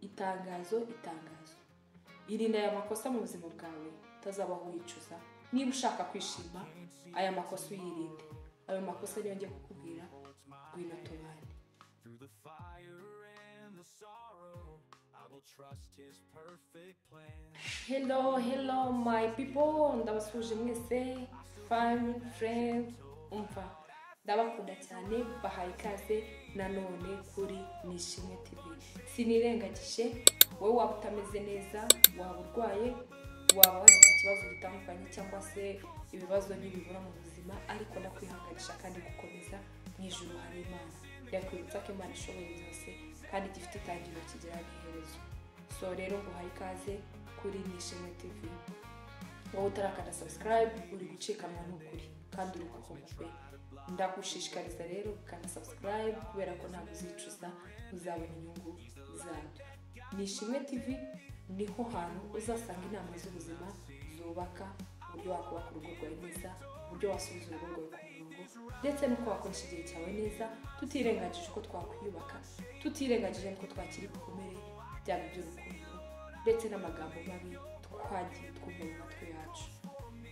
Itangazo, itangazo. Irinde aya makosa mu buzima bwawe utazabaho wicuza. Niba ushaka kwishima, aya makosa uyirinde. Ayo makosa niyo ngiye kukubwira, ngwino tubane. Through the fire and the sorrow, I will trust his perfect plan. Hello, hello my people, ndabasuhuje mwese, family, friends, umva ndabakunda cyane, bahaye ikaze nanone kuri Nishimwe TV. Sinirengagije wowe waba utameze neza, waba urwaye, waba wagize ikibazo gitandukanye cyangwa se ibibazo ntibibura mu buzima, ariko ndakwihanganisha kandi gukomeza. Mu ijuru hari Imana. Ndakwibutsa ko Imana ishoboye byose kandi gifite itangiriro kigira n'iherezo. So rero nguhaye ikaze kuri Nishimwe TV. Wowe utarakanda subscribe, uri gucikanwa n'ukuri kandi uri guhomba pe. Ndagushishikariza rero gukanda subscribe kubera ko ntabwo uzicuza, uzabona inyungu zabyo. Nishimwe TV niho hantu uzasanga inama z'ubuzima zubaka, uburyo wakubaka urugo rwawe neza, uburyo wasubiza urugo rwawe ku murongo, ndetse n'uko wakoresha igihe cyawe neza, tutirengagije uko twakwiyubaka, tutirengagije n'uko twakira ibikomere byaba iby'urukundo ndetse n'amagambo mabi twagiye twumva mu matwi yacu.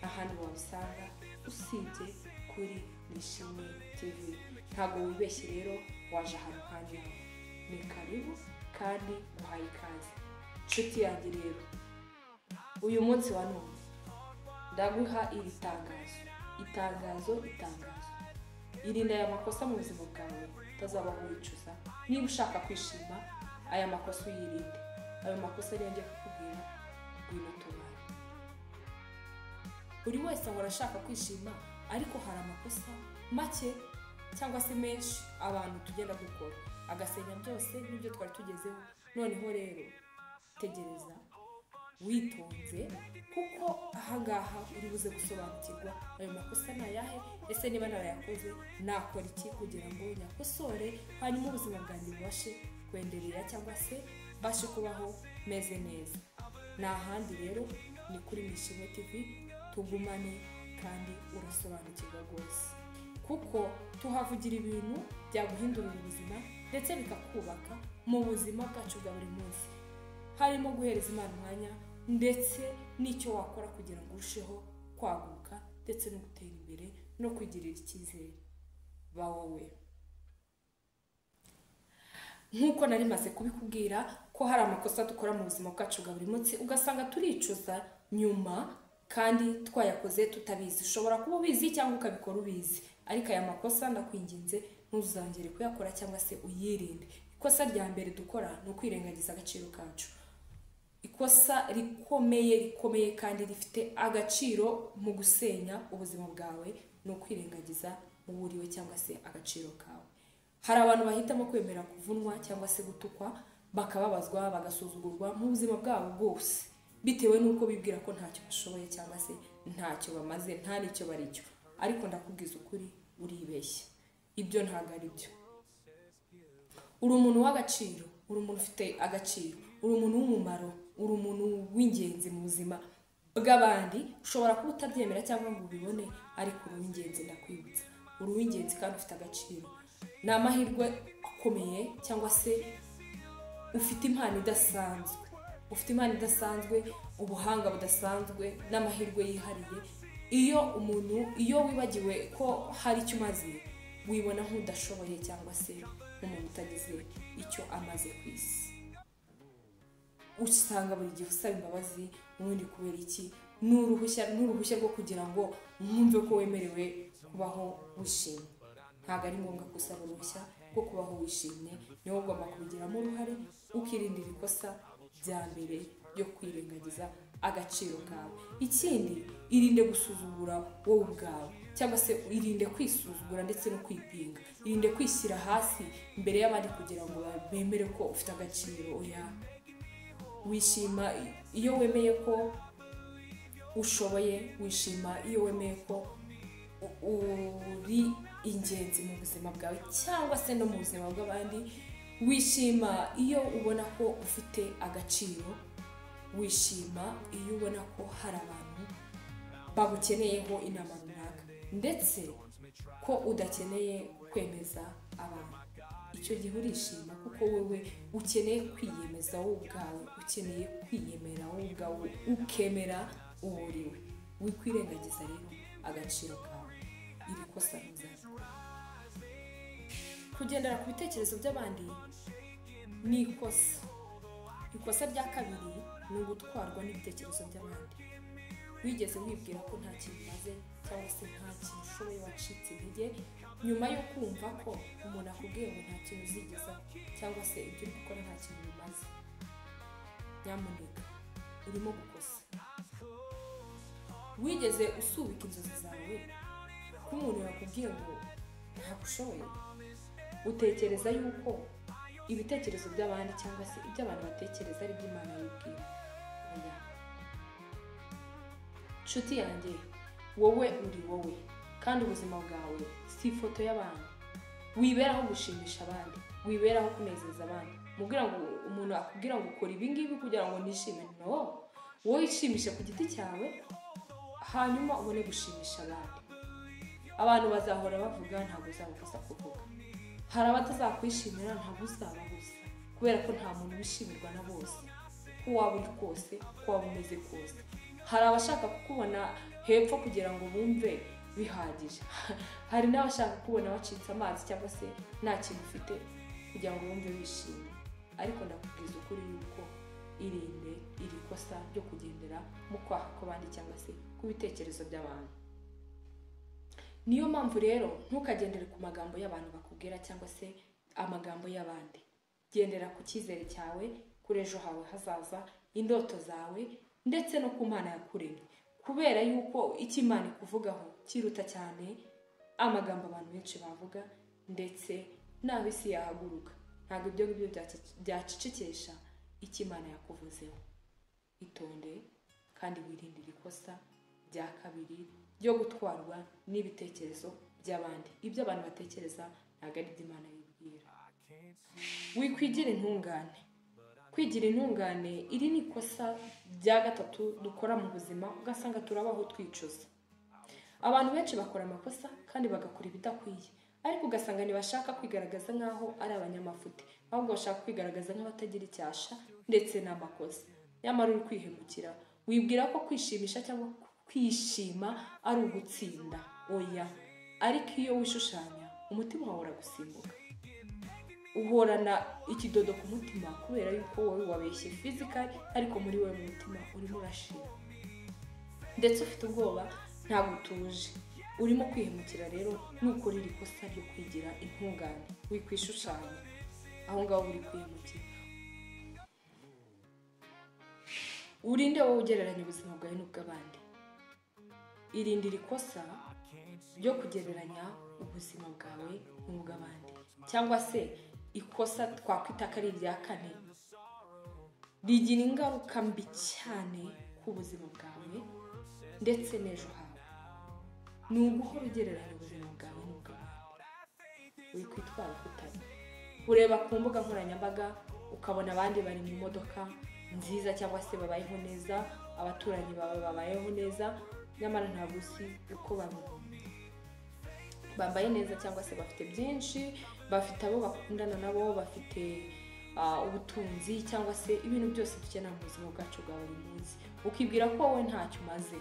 Ahandi wabisanga usibye kuri Nishimwe TV. Ntabwo wibeshye rero, waje ahantu hanyaho. Ni karibu kandi uhaye ikaze. Nshuti yanjye rero, uyu munsi wa none ndaguha iri tangazo, itangazo, itangazo. Irinde aya makosa mu buzima bwawe utazabaho wicuza. Niba ushaka kwishima, aya makosa uyirinde. Ayo makosa niyo ngiye kukubwira, ngwino tubane. Buri wese ahora ashaka kwishima, ariko hari amakosa make cyangwa se menshi abantu tugenda dukora agasenya byose n'ibyo twari tugezeho. Noneho rero tegereza witonze, kuko ahangaha uri buze gusobanukirwa ayo makosa ni ayahe, ese niba narayakoze nakora iki kugira ngo nyakosore, hanyuma ubuzima bwanjye bubashe kwenderera cyangwa se mbashe kubaho meze neza. Ni ahandi rero ni kuri Nishimwe TV, tugumane kandi urasobanukirwa rwose, kuko tuhavugira ibintu byaguhindurira ubuzima ndetse bikakubaka mu buzima bwacu bwa buri munsi, harimo guhereza Imana umwanya ndetse n'icyo wakora kugira ngo urusheho kwaguka ndetse no gutera imbere no kwigirira icyizere. Ba wowe. Nk'uko nari maze kubikubwira ko hari amakosa dukora mu buzima bwacu bwa buri munsi, ugasanga turicuza nyuma kandi twayakoze tutabizi. Ushobora kuba ubizi cyangwa ukabikora ubizi, ariko aya makosa ndakwinginze ntuzongere kuyakora cyangwa se uyirinde. Ikosa rya mbere dukora ni ukwirengagiza agaciro kacu. Ikosa rikomeye rikomeye kandi rifite agaciro mu gusenya ubuzima bwawe ni ukwirengagiza uwo uriwe cyangwa se agaciro kawe. Hari abantu bahitamo kwemera kuvunwa cyangwa se gutukwa, bakababazwa, bagasuzugurwa mu buzima bwabo bwose, bitewe n'uko bibwira ko ntacyo bashoboye cyangwa se ntacyo bamaze, nta n'icyo bari cyo. Ariko ndakubwiza ukuri, uribeshya. Ibyo ntabwo ari byo. Uri umuntu w'agaciro, uri umuntu ufite agaciro, uri umuntu w'umumaro, uri umuntu w'ingenzi mu buzima bw'abandi. Ushobora kuba utabyemera cyangwa ngo ubibone, ariko uri uw'ingenzi, ndakwibutsa. Uri uw'ingenzi kandi ufite agaciro. Ni amahirwe akomeye cyangwa se ufite impano idasanzwe. Ufite impano idasanzwe, ubuhanga budasanzwe n'amahirwe yihariye. Iyo umuntu, iyo wibagiwe ko hari icyo umaze, wibona nk'udashoboye cyangwa se nk'umuntu utagize icyo amaze ku isi. Usanga buri gihe usaba imbabazi, ubundi kubera iki? Ni uruhushya rwo kugira ngo mwumve ko wemerewe kubaho wishimye. Ntabwo ari ngombwa gusaba uruhushya rwo kubaho wishimye, niwo ugomba kubigiramo uruhare, ukirindira ikosa rya mbere ryo kwirengagiza agaciro kawe. Ikindi, irinde gusuzugura wowe ubwawe, cyangwa se irinde kwisuzugura ndetse no kwipinga. Irinde kwishyira hasi imbere y'abandi kugira ngo bemere ko ufite agaciro. Oya, wishima iyo wemeye ko ushoboye, wishima iyo wemeye ko uri ingenzi mu buzima bwawe cyangwa se no mu buzima bw'abandi. Wishima iyo ubona ko ufite agaciro, wishima iyo ubona ko hari abantu bagukeneyeho inama runaka, ndetse ko udakeneye kwemeza abantu. Icyo gihe urishima kuko wowe ukeneye kwiyemeza wowe ubwawe, ukeneye kwiyemera wowe ubwawe, ukemera uwo uriwe. Wikwirengagiza rero agaciro kawe. Iri kosa ntuzarikore. Kugendera ku bitekerezo by'abandi ni ikosa. Ikosa rya kabiri ni ugutwarwa n'ibitekerezo by'abandi. Wigeze wibwira ko nta kintu umaze cyangwa se nta kintu ushoboye, wacitse intege nyuma yo kumva ko umuntu akubwiye ngo nta kintu uzigezaho cyangwa se ibyo uri gukora nta kintu bimaze? Nyamuneka, urimo gukosa. Wigeze usubika inzozi zawe ko umuntu yakubwiye ngo ntabwo ushoboye? Utekereza yuko ibitekerezo by'abandi cyangwa se ibyo abantu batekereza ari iby'Imana yibwira? Oya. Nshuti yanjye, wowe uri wowe, kandi ubuzima bwawe si ifoto y'abandi. Wiberaho gushimisha abandi, wiberaho kunezeza abandi. Mubwira ngo umuntu akubwira ngo ukora ibi ngibi kugira ngo nishime, no, wowe ishimishe ku giti cyawe, hanyuma ubone gushimisha abandi. Abantu bazahora bavuga, ntabwo uzababuza kuvuga. Hari abatazakwishimira, ntabwo uzababuza, kubera ko nta muntu wishimirwa na bose, uko waba uri kose, uko waba umeze kose. Hari abashaka kukubona hepfo kugira ngo bumve bihagije, hari n'abashaka kukubona wacitse amazi cyangwa se nta kintu ufite kugira ngo bumve bishimye. Ariko ndakubwiza ukuri yuko irinde iri kosa ryo kugendera mu kwaha kw'abandi cyangwa se ku bitekerezo by'abantu. Niyo mpamvu rero ntukagendere ku magambo y'abantu bakubwira cyangwa se amagambo y'abandi. Gendera ku cyizere cyawe, kuri ejo hawe hazaza, indoto zawe, ndetse no ku Mana yakuremye, kubera yuko icyo Imana ikuvugaho kiruta cyane amagambo abantu benshi bavuga, ndetse n'aho isi yahaguruka ntabwo ibyo ngibyo byacecekesha icyo Imana yakuvuzeho. Itonde kandi wirinde iri kosa rya kabiri ryo gutwarwa n'ibitekerezo by'abandi. Ibyo abantu batekereza ntabwo ari ibyo Imana yibwira. Wikwigira intungane. Kwigira intungane, iri ni ikosa rya gatatu dukora mu buzima, ugasanga turabaho twicuza. Abantu benshi bakora amakosa kandi bagakora ibidakwiye, ariko ugasanga ntibashaka kwigaragaza nk'aho ari abanyamafuti, ahubwo bashaka kwigaragaza nk'abatagira icyasha ndetse n'amakosa. Nyamara uri kwihemukira, wibwira ko kwishimisha cyangwa kwishima ari ugutsinda. Oya, ariko iyo wishushanya umutima wawe uragusimbuka, uhorana ikidodo ku mutima kubera yuko wowe wabeshye physically, ariko muri wowe mu mutima urimo urashira, ndetse ufite ubwoba, ntabwo utuje, urimo kwihemukira. Rero nukora iri kosa ryo kwigira intungane, wikwishushanya, aho ngaho uri kwihemukira. Urinde wowe ugereranya ubuzima bwawe n'ubw'abandi. Irinde iri kosa ryo kugereranya ubuzima bwawe n'ubw'abandi, cyangwa se ikosa twakwita ko ari irya kane, rigira ingaruka mbi cyane ku buzima bwawe ndetse n'ejo hawe. Ni uguhora ugereranya ubuzima bwawe n'ubw'abandi. Wikwitwara uko utari. Ureba ku mbuga nkoranyambaga ukabona abandi bari mu modoka nziza cyangwa se babayeho neza, abaturanyi bawe babayeho neza, nyamara ntabwo uzi uko bambaye neza cyangwa se bafite byinshi, bafite abo bakundana nabo, bafite ubutunzi cyangwa se ibintu byose dukenera mu buzima bwacu bwa buri munsi. Ukibwira ko wowe ntacyo umaze.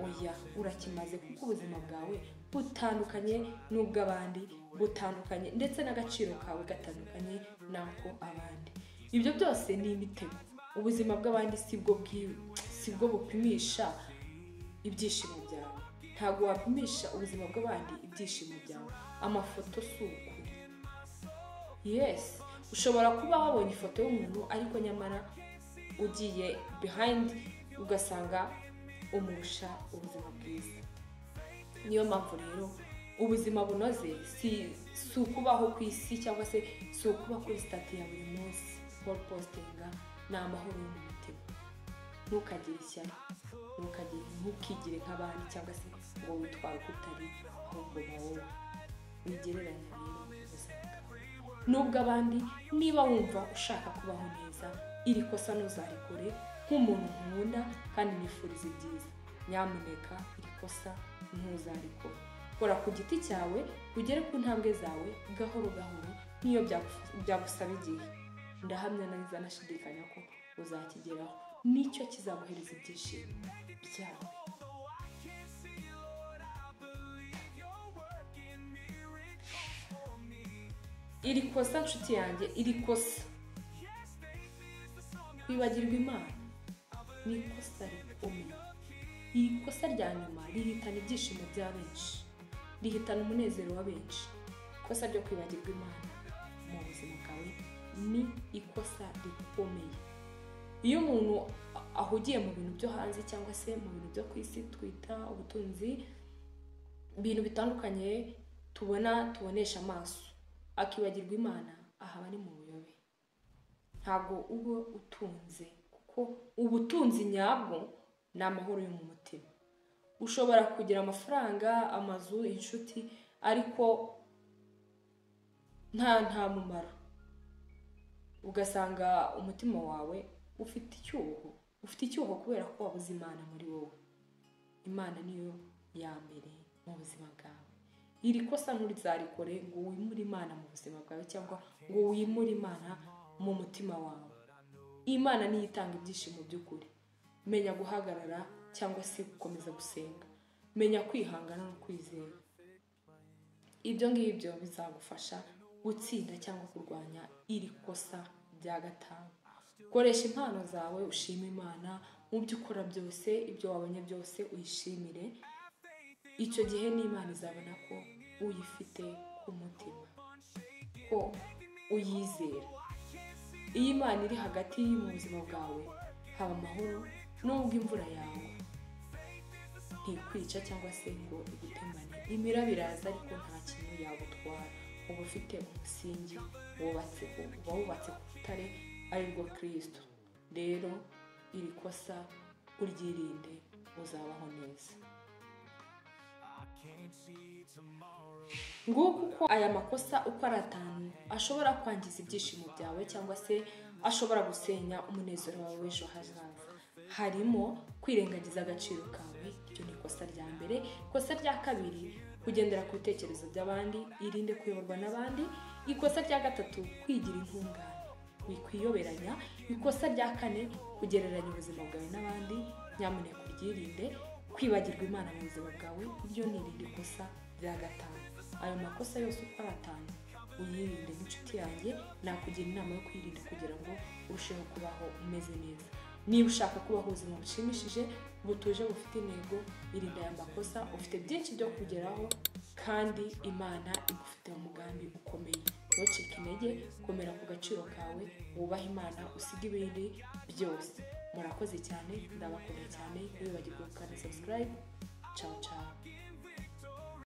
Oya, urakimaze, kuko ubuzima bwawe butandukanye n'ubw'abandi, butandukanye ndetse n'agaciro kawe gatandukanye n'ako abandi. Ibyo byose ni imitego. Ubuzima bw'abandi sibwo bupimisha ibyishimo byawe. Ntabwo wapimisha ubuzima bw'abandi ibyishimo byawe. Amafoto si ukuri. Yes, ushobora kuba wabonye ifoto y'umuntu, ariko nyamara ugiye behind ugasanga umurusha ubuzima bwiza. Niyo mpamvu rero ubuzima bunoze si ukubaho ku isi cyangwa se si ukuba kuri status ya buri munsi postinga, ni amahoro yo mu mutima. Ntukagire ishyari, ntukigire nk'abandi cyangwa se ngo witware uko utari, ahubwo ba wowe. Wigereranya rero ubuzima bwawe n'ubw'abandi. Niba wumva ushaka kubaho neza, iri kosa ntuzarikore. Nk'umuntu nkunda kandi nifuriza ibyiza, nyamuneka iri kosa ntuzarikore. Kora ku giti cyawe, ugere ku ntambwe zawe gahoro gahoro. Niyo byagusaba igihe, ndahamya neza nashidikanya ko uzakigeraho. Nicyo kizaguhereza ibyishimo byawe. Iri kosa nshuti yanjye, iri kosa kwibagirwa Imana ni ikosa rikomeye. Iri kosa rya nyuma rihitana ibyishimo bya benshi, rihitana umunezero wa benshi. Ikosa ryo kwibagirwa Imana mu buzima bwawe ni ikosa rikomeye. Iyo umuntu ahugiye mu bintu byo hanze cyangwa se mu bintu byo ku isi twita ubutunzi, ibintu bitandukanye tubona tubonesha amaso, akibagirwa Imana, aha bari mu buyobe. Ntabwo uba utunze, kuko ubutunzi nyabwo ni amahoro yo mu mutima. Ushobora kugira amafaranga, amazu, inshuti, ariko nta mumaro. Ugasanga umutima wawe ufite icyuho, ufite icyuho kubera ko wabuze Imana muri wowe. Imana niyo ya mbere mu buzima bwawe. Iri kosa nturizarikore ngo wimure Imana mu buzima bwawe cyangwa ngo wimure Imana mu mutima wawe. Imana niyo itanga ibyishimo by'ukuri. Menya guhagarara cyangwa se gukomeza gusenga, menya kwihangana no kwizera. Ibyo ngibyo bizagufasha gutsinda cyangwa kurwanya iri kosa rya gatanu. Koresha impano zawe, ushime Imana mu byo ukora byose, ibyo wabonye byose uyishimire. Icyo gihe n'Imana izabona ko uyifite ku mutima, ko uyizera. Iyo Imana iri hagati mu buzima bwawe, haba amahoro nubwo imvura yawe ntikwica cyangwa se ngo igutembane. Imiraba iraza ariko nta kintu yagutwara. Uba ufite umusingi wubatse, uba wubatse ku rutare arirwo Kristo. Rero iri kosa uryirinde, uzabaho neza. Nguko uko aya makosa uko ari atanu ashobora kwangiza ibyishimo byawe cyangwa se ashobora gusenya umunezero wawe w'ejo hazaza. Harimo kwirengagiza agaciro kawe, iryo ni ikosa rya mbere. Ikosa rya kabiri, kugendera ku bitekerezo by'abandi, irinde kuyoborwa n'abandi. Ikosa rya gatatu, kwigira intungane, wikwiyoberanya. Ikosa rya kane, kugereranya ubuzima bwawe n'abandi, nyamuneka uryirinde. Kwibagirwa Imana mu buzima bwawe, iryo ni irindi kosa rya gatanu. Ayo makosa yose uko ari atanu uyirinde n'inshuti yanjye. Nakugira inama yo kwirinda kugira ngo urusheho kubaho umeze neza. Niba ushaka kubaho ubuzima bushimishije, butuje, bufite intego, irinda aya makosa. Ufite byinshi byo kugeraho kandi Imana igufiteho umugambi ukomeye. Ntucike intege, komera ku gaciro kawe, wubahe Imana, usige ibindi byose. Murakoze cyane, ndabakunda cyane. Ntiwibagirwe gukanda subscribe. Ciao ciao.